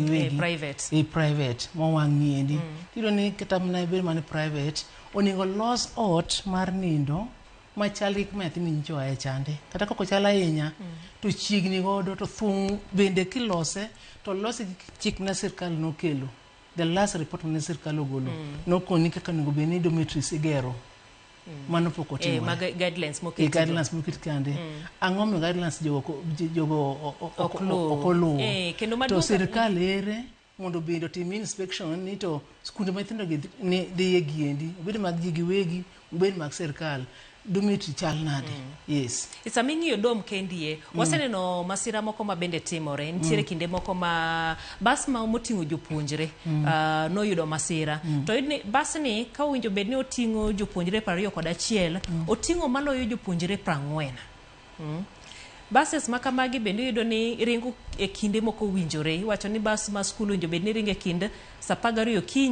giwegi. E private. E private mowang' niendi. Tiyudo ni kata mana bed mana private, onego los ot mar nindo machal gi kuma nyathi minyicho oaye chande. Kata kok ochal ahinya, to chiegni godo to thung' bende kilose to lose gi chik ma sirkal nokelo. The last report mane sirkal ogolo nokoni kaka onego bed ni dormitories igero. Mano pok otimore. Mag guidelines E moketi go. Guidelines moket kande. Ang'o momiyo guidelines jogo Ok luw. ok oluwo? Kendo To maduong' sirkal ere mondo bende otim inspection ni to skunde ma nyithindo gi dhiye giendi, obed mag ji giwegi, obed mag sirkal, dormitory chal nade? Yes. Sama ing'iyo dom kendie, waseneno masira moko ma bende timore. Nitiere kinde moko ma bas ma moting'o jopuonjre noyudo masira. To iyudo ni bas ni ka owinjo bed ni oting'o jopuonjre 21, oting'o maloyo jopuonjre 40. Buses ma kamagi bende iyudo ni ringo e kinde mok owinjore. Iwacho ni bas ma skul owinjo bed ni ringo e kind saa 12 okinyi.